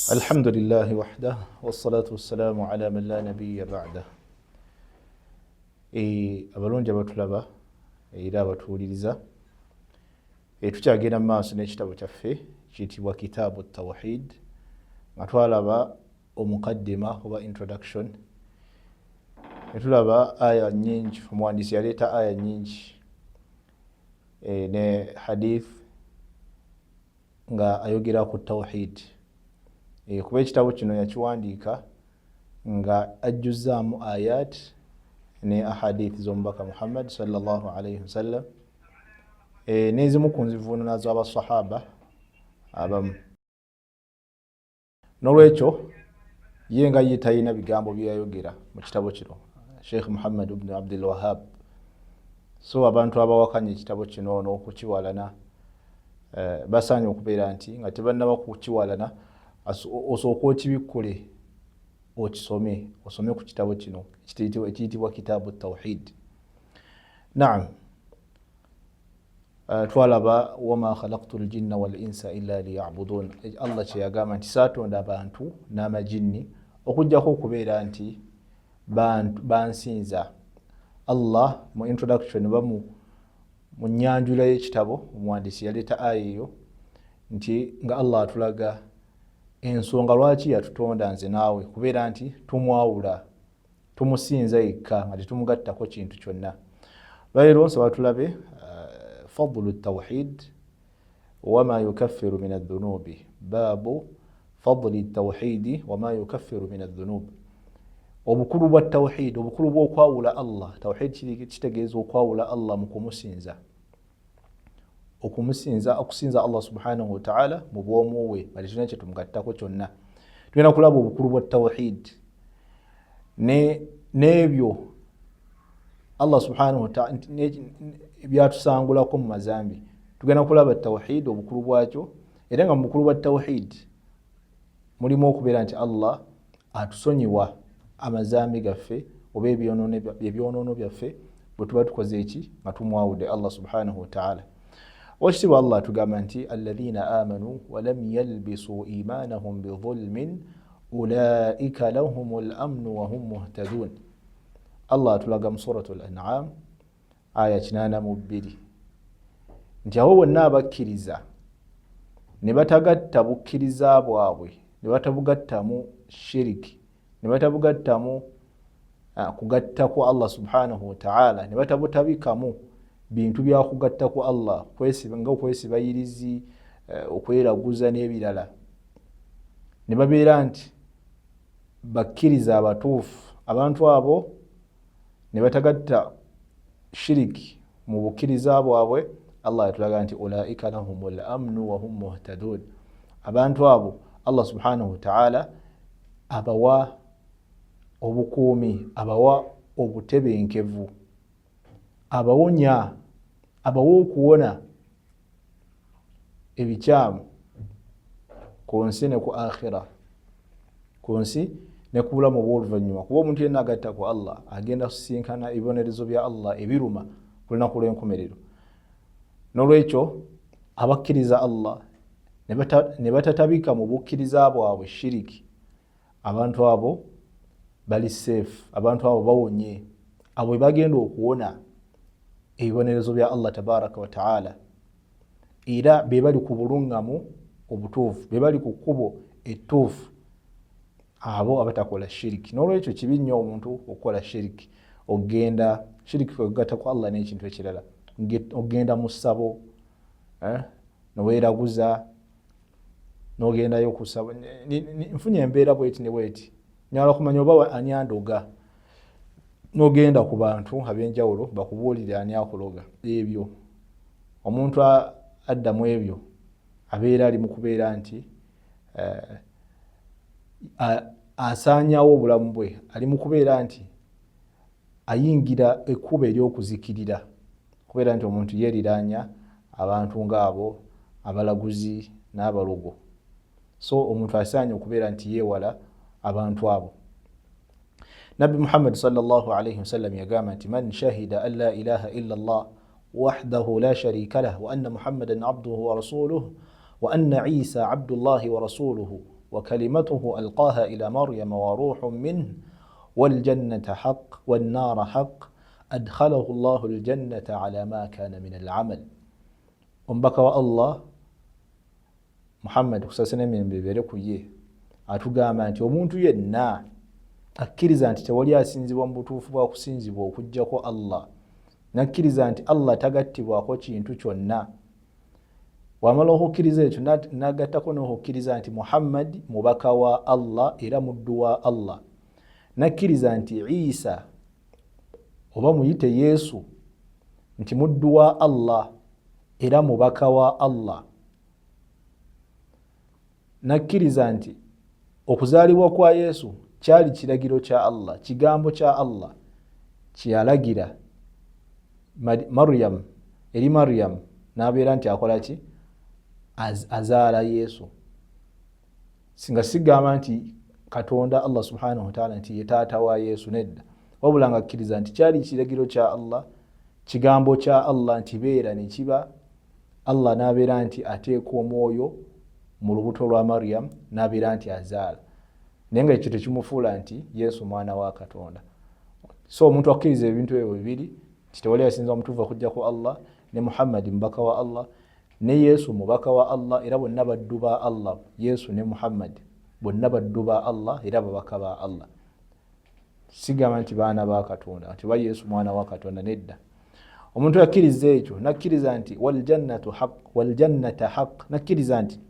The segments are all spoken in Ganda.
Alhamdulillahi wahdah wassalatu wassalamu ala man la nabiya ba'dah. Abalungi abatulaba era abatuwuliriza, tukyagenda mu maaso n'ekitabo kyaffe kiyitibwa Kitaabu Tawhid, nga twalaba omukaddima oba introduction, netulaba aya nyingi. Omuwandiisi yaleeta aya nyingi ne hadith nga ayogera ku tawhid, kuba ekitabo kino yakiwandiika nga ajjuzaamu ayat ne ahadith z'omubaka Muhammad sallallahu alaihi wasallam, n'ezimu ku nzivuunula z'abasahaba abamu. N'olwekyo ye nga ye talina bigambo byeyayogera mu kitabo kino, Sheikh Muhammad ibn Abdul Wahab. So abantu abawakanya ekitabo kino n'okukiwalana, basaanye okubeera nti nga tebannaba kukiwalana, osooke okibikkule, okisome, osome ku kitabo kino ekiyitibwa Kitaabu Tawhid. Naam, twalaba wama khalaktu ljinna wal insa illa liyabudun. Allah kyeyagamba nti saatonda abantu n'amajinni okugjako okubeera nti bansinza. Allah mu introduction oba mu nyanjula y'ekitabo, omuwandiisi yaleeta aya eyo nti nga Allah atulaga ensonga lwaki yatutonda nze naawe, kubeera nti tumwawula, tumusinza yekka nga tetumugattako kintu kyonna. Lwaleero nsaba tulabe fadlu tawhid wama yukaffiru min adhunubi, baabu fadli tawhidi wama yukaffiru min adhunub, obukulu bwa tawhid, obukulu bw'okwawula Allah. Tawhid kitegeeza okwawula Allah mu kumusinza, okumusinza, okusinza Allah subhanahu wataala mu bwomu bwe nga tetulina kyetumugattako kyonna. Tugenda kulaba obukulu bwa tawhid n'ebyo Allah subhanahu wataala byatusangulako mu mazambi. Tugenda kulaba tawhid, obukulu bwakyo, era nga mu bukulu bwa tawhid mulimu okubeera nti Allah atusonyiwa amazambi gaffe oba ebyonoono byaffe bwe tuba tukoze eki nga tumwawudde Allah subhanahu wataala. Wakitiibwa Allah atugamba nti alladhina amanu walam yalbisu imanahum bidhulmin ulaika lahum lamnu wahum muhtadun. Allah atulaga mu Surat al An'am aya 82 nti abo bonna abakkiriza ne batagatta bukkiriza bwabwe, ne batabugattamu shiriki, ne batabugattamu kugatta ku Allah subhanahu wataala, ne batabutabikamu bintu byakugatta ku Allah, nga okwesibayirizi, okweraguza n'ebirala, ne babeera nti bakkiriza abatuufu, abantu abo ne batagatta shiriki mu bukkiriza bwabwe, Allah yatulaga nti ulaika lahum lamnu wahum muhtadun. Abantu abo Allah subhanahu wataala abawa obukuumi, abawa obutebenkevu, abawonya, abawa okuwona ebikyamu ku nsi ne ku akhira, ku nsi ne ku bulamu obw'oluvannyuma, kuba omuntu yenna agatta ku Allah agenda kusisinkana ebibonerezo bya Allah ebiruma ku lunaku lw'enkomerero. N'olwekyo abakkiriza Allah ne batatabika mu bukkiriza bwabwe shiriki, abantu abo bali safe, abantu abo bawonye, abo be bagenda okuwona ebibonerezo bya Allah tabaraka wataala, era be bali ku buluŋŋamu obutuufu, be bali ku kkubo ettuufu, abo abatakola shiriki. N'olwekyo kibi nnyo omuntu okukola shiriki, okugenda shiriki kwekugatta ku Allah n'ekintu ekirala, okugenda mu ssabo, neweeraguza, n'ogendayo kusaba, nfunye embeera bweti ne bweti, nyala kumanya oba ani andoga, n'ogenda ku bantu ab'enjawulo bakubuulire ani akuloga. Ebyo omuntu addamu ebyo abeera ali mu kubeera nti asaanyawo obulamu bwe, ali mu kubeera nti ayingira ekkubo ery'okuzikirira, kubeera nti omuntu yeeriraanya abantu ng'abo abalaguzi n'abalogo. So omuntu asaanye okubeera nti yeewala abantu abo. Nabbi Muhammad sallallahu alaihi wasallam yagamba nti man shahida an la ilaha illa Allah wahdahu la sharika lah wa anna Muhammadan abduhu wa rasuluhu wa anna Isa abdullahi wa rasuluhu. Wa kalimatuhu alqaha ila Maryama wa ruhun minh waljannata haq wannaara haq adkhalahu llahu ljannata ala ma kana min alamal. Omubaka wa Allah Muhammad, kusasira emirembe bibeere ku ye, atugamba nti omuntu yenna akkiriza nti tewali asinzibwa mu butuufu bwa kusinzibwa okugjako Allah, nakkiriza nti Allah tagattibwako kintu kyonna, wamala okukkiriza ekyo nagattako n'okukkiriza nti Muhammadi mubaka wa Allah era muddu wa Allah, nakkiriza nti Isa oba muyite Yesu nti muddu wa Allah era mubaka wa Allah, nakkiriza nti okuzaalibwa kwa Yesu kyali kiragiro kya Allah, kigambo kya Allah kyeyalagira Maryam, eri Maryam nabeera nti akola ki, azaala Yesu, nga sigamba nti Katonda Allah subhanahu wataala nti ye taata wa Yesu, nedda, wabula nga akkiriza nti kyali kiragiro kya Allah, kigambo kya Allah nti beera nekiba, Allah nabeera nti ateeka omwoyo mu lubuto lwa Maryam nabeera nti azaala, naye nga ekyo tekimufuula nti Yesu mwana wa Katonda. So omuntu akkiriza ebintu ebyo bibiri nti tewali asinza omutuufu okujjako Allah, ne Muhammadi mubaka wa Allah, ne Yesu mubaka wa Allah, era bonna baddu ba Allah. Yesu ne Muhammadi bonna baddu ba Allah era babaka ba Allah. Sigamba nti baana ba Katonda, nti oba Yesu mwana wa Katonda, nedda. Omuntu yakkiriza ekyo nakkiriza nti waljannatu haq waljannata haq, nakkiriza nti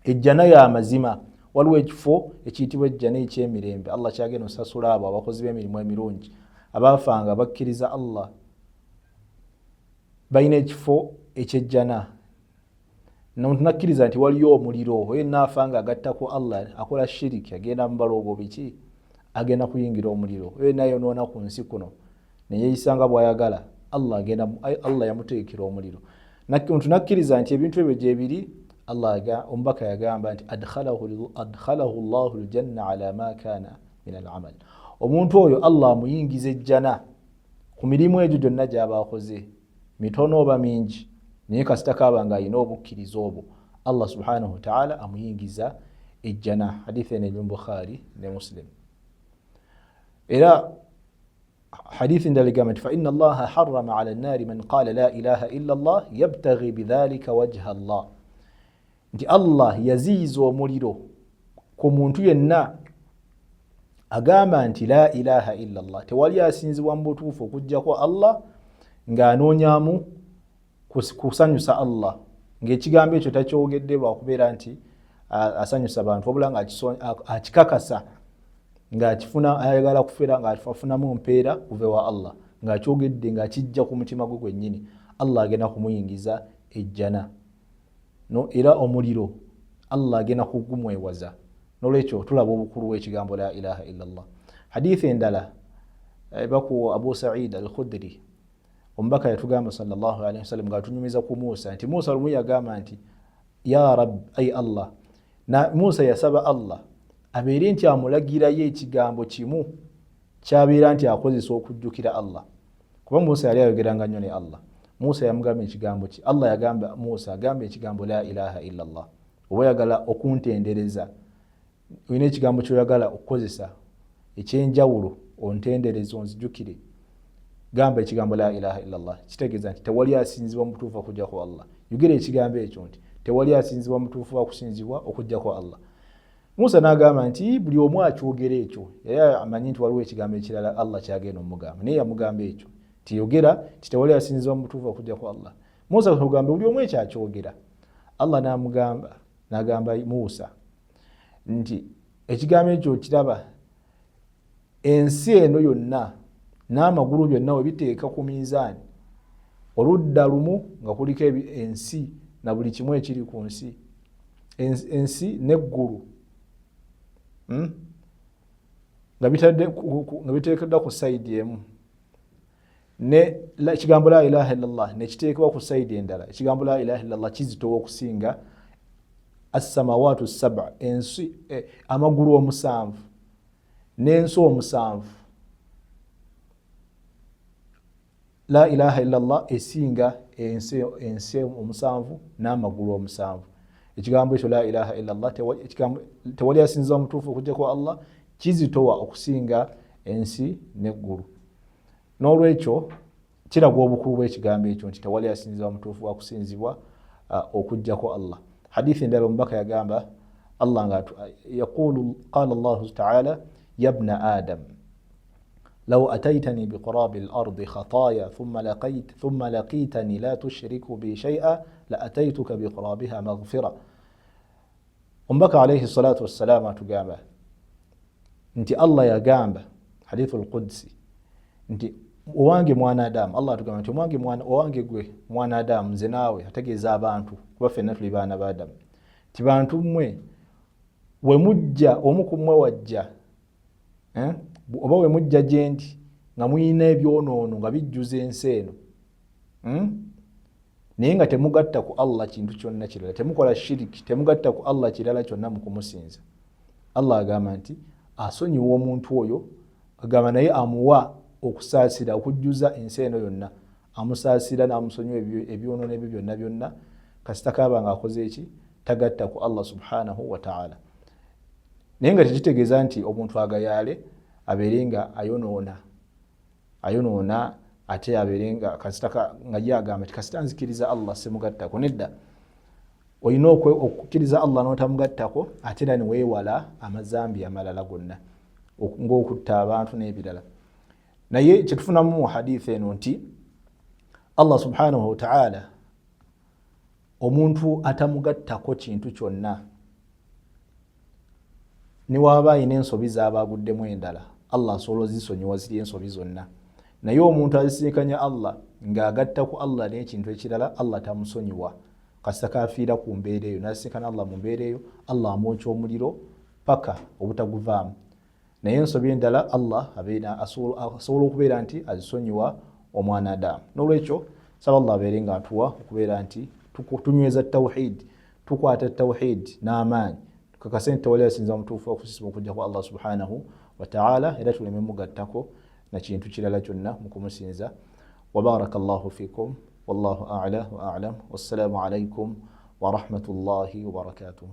ejjana ya mazima, waliwo ekifo ekiyitibwa ejjana ekyemirembe Allah kyagenda osasula abo abakozi b'emirimu emirungi abaafanga bakkiriza Allah, balina ekifo ekyejjana. Omuntu nakkiriza nti waliyo omuliro, oyo naafa nga agattako Allah, akola shiriki, agenda mubalogo biki, agenda kuyingira omuliro. Oyo nayonoona ku nsi kuno neyeyisa nga bwayagala, Allah agenda, Allah yamuteekera omuliro. Omuntu nakkiriza nti ebintu ebyo gyebiri, Allah omubaka yagamba nti adkhalahu llahu ljanna ala ma kana min alamal. Omuntu oyo Allah amuyingiza ejjana ku mirimu egyo gyonna gyaba akoze, mitono oba mingi, naye kasita kaaba nga alina obukkiriza obwo, Allah subhanahu wataala amuyingiza ejjana. Hadithi eno eri mu Bukhari ne Muslim. Era hadithi ndala egamba nti faina allaha harama ala nnaari man qala la ilaha illa llah yabtaghi bidhalika wajha llah, nti Allah yaziyiza omuliro ku muntu yenna agamba nti la ilaha illa llah, tewali asinzibwa mu butuufu okugjako Allah, ng'anoonyamu kusanyusa Allah, ng'ekigambo ekyo takyogedde lwakubeera nti asanyusa bantu, wabula nga akikakasa ng'akifuna, ayagala kufera ng'afunamu mpeera kuva ewa Allah, ng'akyogedde ng'akijja ku mutima gwe gwennyini, Allah agenda kumuyingiza ejjana. No, era omuliro Allah agenda kugumwewaza. Nolwekyo tulaba obukulu bw'ekigambo la ilaha illa llah. Hadithi endala eba ku Abu Said al Khudri, omubaka yatugamba sallallahu alaihi wasallam ng'atunyumiza ku Musa nti Musa lumu yagamba nti ya Rab, ai Allah. Na Musa yasaba Allah abeere nti amulagirayo ekigambo kimu kyabeera nti akozesa okujjukira Allah, kuba Musa yali ayogeranga nnyo ne Allah. Musa yamugamba ekigambo ki? Allah yagamba Musa agamba ekigambo la ilaha illa llah. Oba oyagala okuntendereza, olina ekigambo kyoyagala okukozesa ekyenjawulo ontendereza onzijukire, gamba ekigambo la ilaha illa llah. Kitegeeza nti tewali asinzibwa mutuufu okujjako Allah. Yogera ekigambo ekyo nti tewali asinzibwa mutuufu wakusinzibwa okujjako Allah. Musa n'agamba nti buli omu akyogera ekyo, yali amanyi nti waliwo ekigambo ekirala Allah kyagenda omugamba, naye yamugamba ekyo nti yogera nti tewali asinzibwa mutuufu okujjako Allah. Musa kugamba buli omu ekyo akyogera, Allah n'amugamba, n'agamba Musa nti ekigambo ekyo okiraba, ensi eno yonna n'amagulu byonna webiteeka ku minzaani, oludda lumu nga kuliko ensi na buli kimu ekiri ku nsi, ensi n'eggulu, Nga biteekeddwa ku sayidi emu, ne ekigambo la ilaha illallah nekiteekebwa ku sayidi endala, ekigambo la ilaha illallah kizitowa okusinga assamawatu saba, ensi amagulu omusanvu n'ensi omusanvu. La ilaha illallah esinga ensi omusanvu n'amagulu omusanvu. Ekigambo ekyo la ilaha illallah, tewali asinzibwa mutuufu okujjako Allah, kizitowa okusinga ensi neggulu. N'olwekyo kiraga obukulu bw'ekigambo ekyo nti tewali asinzibwa mutuufu wakusinzibwa okujjako Allah. Hadithi endala omubaka yagamba Allah nga yaqulu, qala Llahu taala yabna adam law ataitani biqurabi lardi khataya thumma laqitani la tushriku bi shaia la ataituka biqurabiha maghfira. Omubaka alaihi salatu wassalaamu atugamba nti Allah yagamba, hadithu lqudsi, nti owange mwana adamu, Allah atugamba nti owange gwe mwana adamu, nze naawe, ategeeza abantu kuba ffenna tuli baana ba Adamu, ti bantu mmwe wemujja, omu ku mmwe wajja oba wemujja gyendi nga muyina ebyonoono nga bijjuza ensi eno, naye nga temugatta ku Allah kintu kyonna kirala, temukola shiriki, temugatta ku Allah kirala kyonna mu kumusinza, Allah agamba nti asonyiwa omuntu oyo, agamba naye amuwa okusaasira okujjuza ensi eno yonna, amusaasira n'amusonyiwa ebyonoono ebyo byonna byonna, kasita kaaba nga akoze eki? Tagatta ku Allah subhanahu wataala. Naye nga tekitegeeza nti omuntu agayaale abeere nga ayonoona ayonoona ate abeere nga kasita nga ye agamba ti kasita nzikiriza Allah simugattako. Nedda, olina okukkiriza Allah n'otamugattako, ate era neweewala amazambi amalala gonna ng'okutta abantu n'ebirala. Naye kyetufunamu mu haditha eno nti Allah subhanahu wataala omuntu atamugattako kintu kyonna, niwaba alina ensobi zaba aguddemu endala, Allah asobola ozisonyiwa ziri ensobi zonna. Naye omuntu azisinkanya Allah ng'agatta ku Allah n'ekintu ekirala, Allah tamusonyiwa. Kasita kafiira ku mbeera eyo, nasisinkana Allah mu mbeera eyo, Allah amwokya omuliro paka obutaguvaamu. Naye ensobi endala Allah asobola okubeera nti azisonyiwa omwana adamu. N'olwekyo saba Allah abeere nga atuwa okubeera nti tunyweza tawhid, tukwata tawhid n'amaanyi, tukakase nti tewali asinza mutuufu okusisibwa okujja ku Allah subhanahu wataala, era tuleme mugattako na kintu kirala kyonna mu kumusinza. Wabaraka llahu fikum, wallahu ala wa alam. Wassalamu alaikum warahmatullahi wabarakatuhu.